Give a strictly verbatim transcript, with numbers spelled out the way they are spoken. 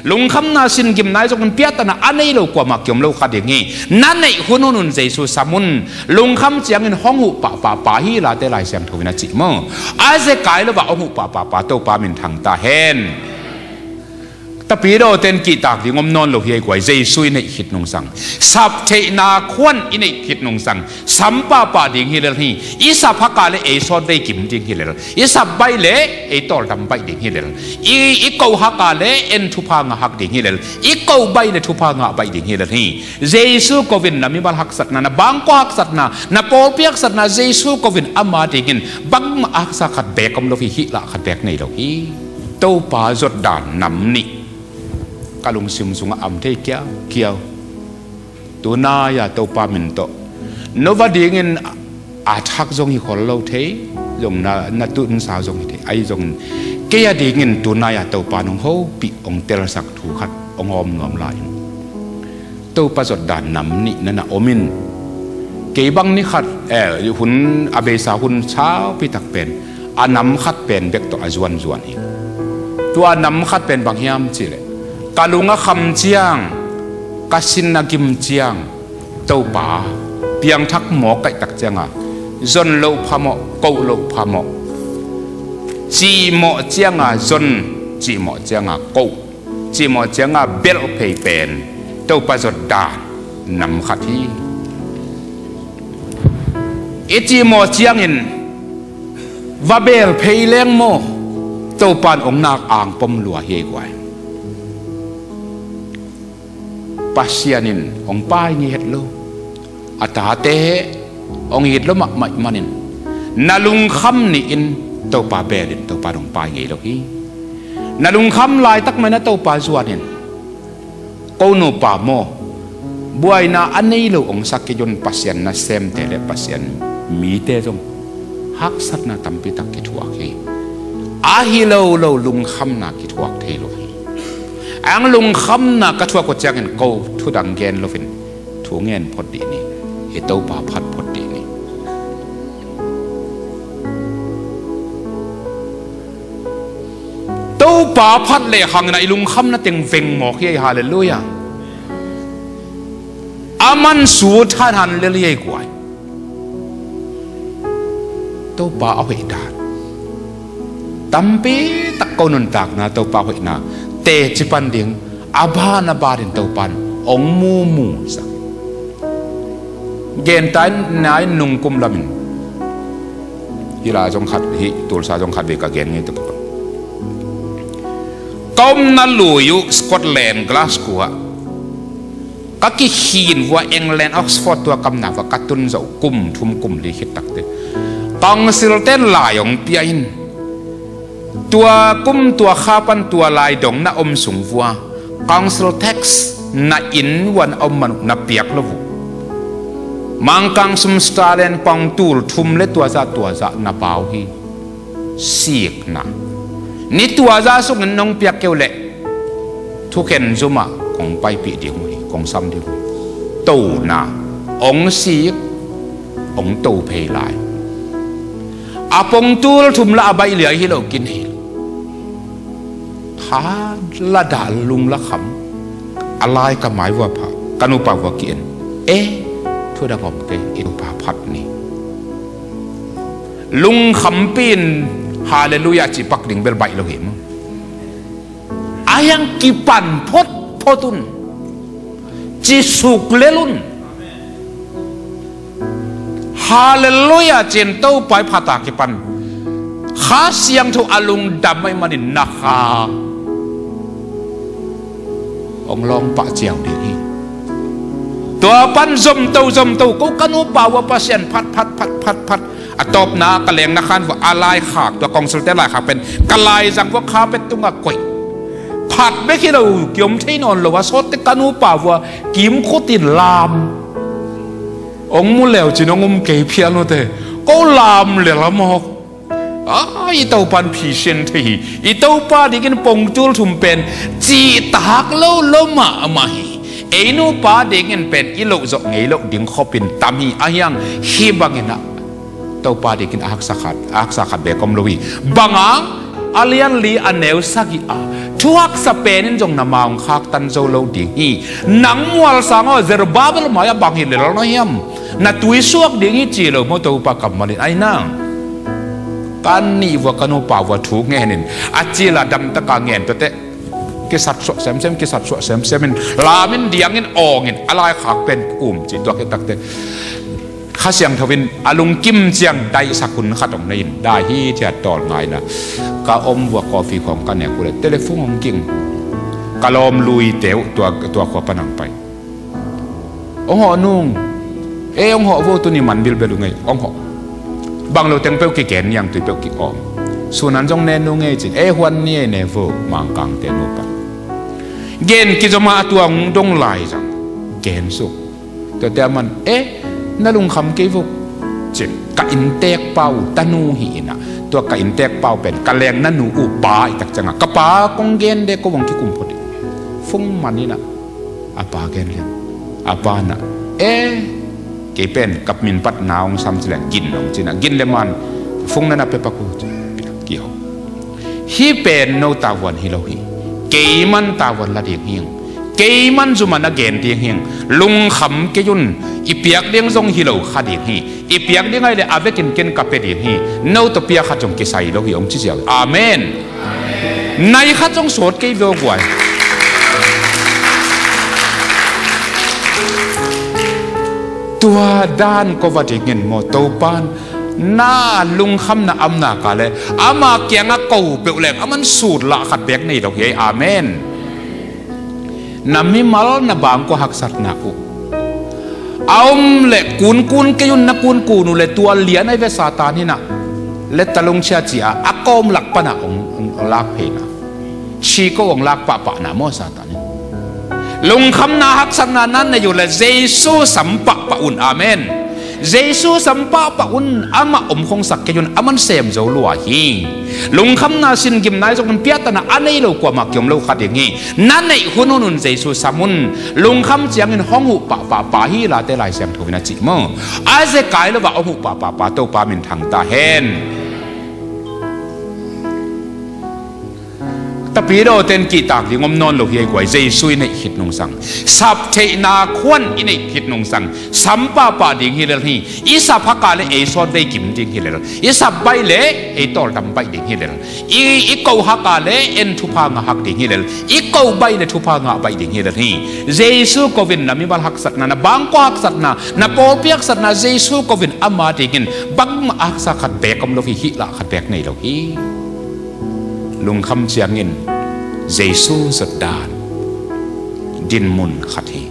Lungkhamna, singimna ahi zongin piattana a nei lo kuamah kiom lo kha ding hi. Na neih hunhun un Jesu sam un. Lungkham ciangin hong huh pahpah pa hi, Late Lai Siangtho in a cih maw. A zekai lo a hong huh pahpah pa Topa minthang ta hen. Tapidaw ten kihtak ding om nawn lo hi ei guai, Jesu i neih khit nungsang. Saptheihna khuan i neih khit nungsang. Sam pahpah ding hi lel hi. I sap hak a le ei sawt vei kim ding hi lel. I sap baih le ei tawldam baih ding hi lel. I, i koh hak a le en thupha ngah hak ding hi lel. I koh baih le thupha ngah baih ding hi lel hi. Jesu ko-in na mimal haksatna, na bangkua haksatna, na pawlpi haksatna, Jesu ko-in ama dingin bangmah haksa khat beek om lo hi, hih lah khat beek nei lo hi. Topa zotdan nam nih. Ka lungsim sungah am thei kiaukiau. Tunai-a Topa min tawh. No va dingin a thak zong hi khol lo thei, zong na, na tunsa zong hi thei. Ahi zongin kei a dingin tunai-a Topa nong hopih, hong telsak thu khat hong hawm nuam lai in. Topa zotdan nam nih na na om in. Kei bang ni khat, eh, hun, a beisa hun saupi tak pen a nam khat pen bek tawh a zuanzuan hi. Tua nam khat pen bang hiam cihleh, ka lung a kham ciang, ka sin a gim ciang, Topa, piangthak mawk kaihtak cianga zon loh phamawh, koh loh phamawh, cihmawh cianga zon, cihmawh cianga koh, cihmawh cianga belh phei pen Topa zotdan nam khat hi. I cihmawh ciangin va bel phei leng maw, Topa in hong nak angpom lua hi ei guai. Pasian in hong pai ngei het lo. A tate hong it lo mahmah ahih manin na lungkham ni in Topa bel in Topa in hong pai ngei lo hi. Na lungkham laitak mah in a Topa zuan in. Ko nupa maw, buaina a nei lo hong sa kei un, Pasian nasemte le Pasian mite zong haksatna tampi tak kithuak hi. Ahi lo lo lungkhamna kithuak thei lo hi. Ang lungkhamna ka thuak uh ciangin ko thudang gen loin thu ngen phot dih ni. I Topa phat phot dih ni. Topa phat lehang in a i lungkhamna teng veng mawk hi ei, halleluiah. A man sut hanhan lel hi ei guai. Topa a hoih dan tampi tak ko nuntakna Topa hoihna teci pan ding a ban a ban in Topa in hong mumusak. Genta in nai nungkum lamin hih la zong khat, hih Tulsa zong khat vei ka gen ngei tuk. Ka omna lui uh Scotland, Glasgow ah ka kikhin vua, England, Oxford tua kamna vua ka tun zawh kum thum kum li khit takte Council ten lai hong pia in. Tua kum tua kha pan tua lai dong na om sung vua Council tax na inn vua na om man uh na piak lo uh. Mangkang sum sterling pong tul thum le tua zah tua zah na pau hi. Sikna ni tua zah sungin nong piak kei uh leh thukhen zumah kong paipih ding uh hi, kong sam ding uh hi. Tona hong sik, hong to phei lai. A pong tul thum la a baih liai hi lo kinei lo. Phat la dah, lung la kham. A lai ka mai vua pha, ka nupa vua ki-en. Eh, thu dang om kei, i nupa phat ni. Lungkhampi in halleluiah cih pak ding bel baih lo hi maw. A hiang kipan photphot un. Ci suk lel un. Halleluiah ci-in Topa i phat a kipan Kha Siangtho a lungdam ahih manin na kha hong lawng pah ciau ding hi. Tua pan zomto zomto ko ka nupa vua Pasian phat phat phat phat phat. A tawpna ka lengna khan vua a laikhak, tua Council te laikhak pen ka laizang vua kha pet tungah koih. Phat bek hi lo, kiom thei nawn lo a, sawt te ka nupa vua kimkhut in lam. Hong mu leu cin hong um kei phial nute. Ko lam lel a mawk. A, i Topa in phisen thei hi. I Topa dingin pongtul thum pen cihtak lo lo mahmah hi. Ei nupa dingin pen i loh zawh ngei loh ding khopin tam hi. A hiang hih bangin ah Topa dingin a haksa khat, a haksa khat bek om lo hi. Bang hang, a lian li a neu sagih a Thuaksa pen in zong na ma hong khaktan zo lo ding hi. Nang mualsang aw, Zerubbabel mai-ah bang hi lel na hiam? Na tuisuak ding hi ci lo maw, Topa kammal in, ai nang. Ka nih vua, ka nupa vua thu ngen in, a cil a damtaka ngen tuateh. Kisatsuah semsem, kisatsuah semsem in, lam in, diang in, awng in, a laikhak pen um ci, tua khit takteh Kha Siangtho in a lungkim ciang daihsak hun khat hong nei in, dai hithiat tawlnga in ah, ka om vua, coffee khawng ka nek uh leh telephone hong ging. Ka lawm luite uh tua, tua khua pan hong pai. Hong hawh nung. E, hong hawh vo, tuni man bilbel uh ngei. Hong hawh. Bang lo teng peuh kigen niang, tui peuh ki-awm. Sunan zong ne nung ngei cin. E, huan ni e, ne vo, Mangkangte nupa. Gen kizom a, tua hong dong lai zang. Gen suk. Tuate a man, e, na lungkham kei vo, cin. Ka innteekpa uh tanu hi in ah, tua ka innteekpa uh pen ka leengganu uh pa hi tak ciangah, ka pa kong gen de, ko bang kikum phot hi. Fung man in ah, a pa gen lian. A pa in ah, e, kei pen ka min patna hong sam ci leh Gin hong ci in ah, Gin le Man, Fung na na pia pak uh, ci. Kihong. Hih pen no tavuan hi lo hi. Keiman tavuan la ding hi ing. Keiman zumah na gen ding hi ing. Lungkham kei un. I piak ding zong hi lo kha ding hi. I piak ding ahih leh a vekin ken ka pia ding hi. No tawh pia khat zong kisai lo hi, hong ci ziau hi. Amen. Nai khat zong sawt kei veu guai. Tua dan ko va dingin maw, Topa'n na lungkhamna a om nak leh ama kiangah ko peuh leng aman sut lah khat beek nei lo hi. Amen. Na mimal na bangkua haksatna uh a om leh kunkun kei un, na kunkun uh leh tua lian ahi ve, Satan in ah leh talungchia ci-a a kawm lak panah hong, hong lak phei na. Chi ko hong lak pahpah na maw, Satan in. Lungkhamna haksatna na nei uh leh Jesu sam pahpah un. Amen. Jesu sam pahpah un, amah om khong sak kei un, aman sem zo lua hi. Lungkhamna, sin gimna, zong piattana a nei lo kuamah kiom lo kha ding hi. Na neih hun hun un Jesu sam un. Lungkham ciangin hong huh pahpah pa hi, Late Lai Siangtho in a cih maw. A zekai lo ah hong huh pahpah pa Topa minthang ta hen. Tapidaw ten kihtak ding om nawn lo hi ei guai, Jesu i neih khit nungsang. Saptheihna khuan i neih khit nungsang. Sam pahpah ding hi lel hi. I sap hak leh ei sawtvei gim ding hi lel. I sap baih leh ei tawldam baih ding hi lel. I, i koh hak leh en thupha ngah hak ding hi lel. I koh baih leh thupha ngah baih ding hi lel hi. Jesu ko in, na mimal haksatna, na bangkua haksatna, na pawlpi haksatna Jesu ko in, ama dingin bangmah haksa khat beek om lo hi, hih lah khat beek nei lo hi. Lungkham ciangin Jesu zot dan dinmun khat hi.